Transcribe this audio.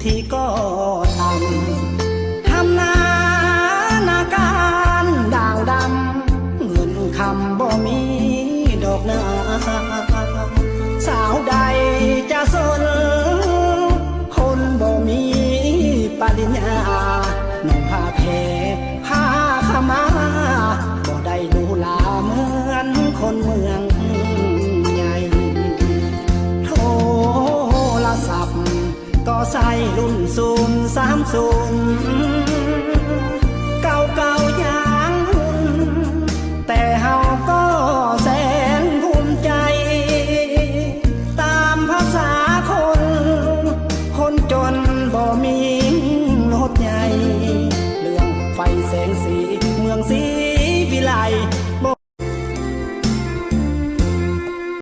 ທີ່ກໍ່ຕ່ຳ ທຳນານາການດ່າງດຳ ເງິນຄຳບໍ່ມີດອກນາ ສາວໃດຈະສົນ ຄົນບໍ່ມີປະລິນຍາ ໜຸ່ງຜ້າແພ ຜ້າຂາວມ້າ ບໍ່ໄດ້ຫຼູຫຼາເໝືອນຄົນເມືອງໃຫຍ່ ໂທລະສັບ ກໍໃຊ້ລຸ້ນສູນສາມສູນ ເກົ່າໆຢ່າງຮຸ່ນ ແຕ່ເຮົາກໍແສນພູມໃຈ ຕາມພາສາຄົນ ຄົນຈົນບໍ່ມີລົດໃຫຍ່ ເລື່ອງໄຟແສງສີເມືອງສີວິໄລ